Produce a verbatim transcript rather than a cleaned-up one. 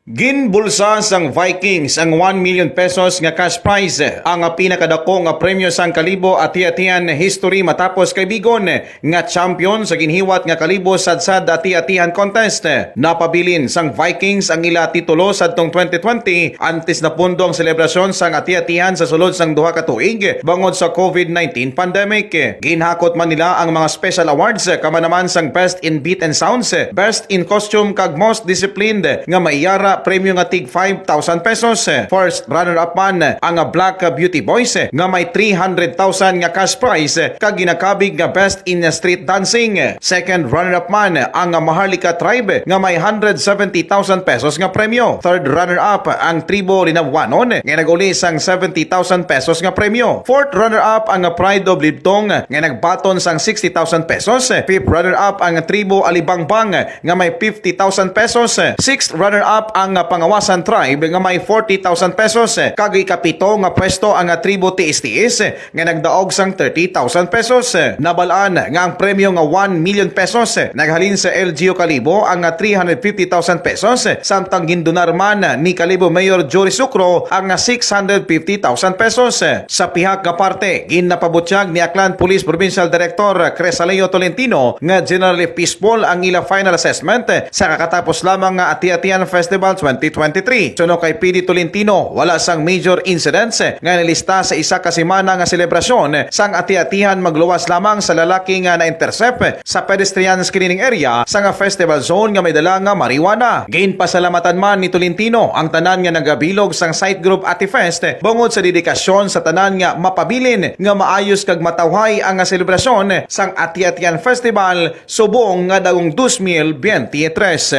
Ginbulsa sang Vikings ang one million pesos nga cash prize, ang pinakadako nga premyo sang Kalibo Ati-Atian history, matapos kaibigon nga champion sa ginhiwat nga Kalibo Sadsad Ati-Atihan Contest. Napabilin sang Vikings ang ila titulo sadtong twenty twenty, antes napundo ang selebrasyon sang Ati-Atihan sa sulod sang duha ka tuig bangod sa COVID nineteen pandemic. Ginhakot man nila ang mga special awards, kamo naman sang Best in Beat and Sounds, Best in Costume, kag Most Disciplined, nga may yara premyo nga tig five thousand pesos. First runner-up man ang Black Beauty Boys, nga may three hundred thousand nga cash prize, kag ginakabig nga Best in Street Dancing. Second runner-up man ang Maharlika Tribe, nga may hundred seventy thousand pesos nga premyo. Third runner-up ang Tribo Linabuanon, nga nag-uli sang seventy thousand pesos nga premyo. Fourth runner-up ang Pride of Libtong, nga nagbaton sang sixty thousand pesos. Fifth runner-up ang Tribo Alibangbang, nga may fifty thousand pesos. Sixth runner-up ang Pangawasan Tribe, nga may forty thousand pesos. Kag ikapito nga pwesto ang Tribo Tiis-Tiis, nga nagdaog sang thirty thousand pesos. Nabal-an nga ang premyo nga one million pesos naghalin sa L G U Kalibo ang three hundred fifty thousand pesos, samtang gindonar man ni Kalibo Mayor Jory Sucro ang six hundred fifty thousand pesos. Sa pihak nga parte, ginapabutyag ni Aklan Police Provincial Director Cresaleo Tolentino nga generally peaceful ang ila final assessment sa kakatapos lamang nga Ati-Atian Festival twenty twenty-three. Suno kay P D Tolentino, wala sang major incidents nga nalista sa isa ka semana nga selebrasyon sang Ati-Atihan, magluwas lamang sa lalaki nga na-intercept sa pedestrian screening area sang festival zone nga may dala nga marijuana. Ginpasalamatan man ni Tolentino ang tanan nga nagabilog sang Site Group Ati Fest bungod sa dedikasyon sa tanan nga mapabilin nga maayos kag matawhay ang selebrasyon sang Ati-Atian Festival subong nga dagong dos mil biyente tres.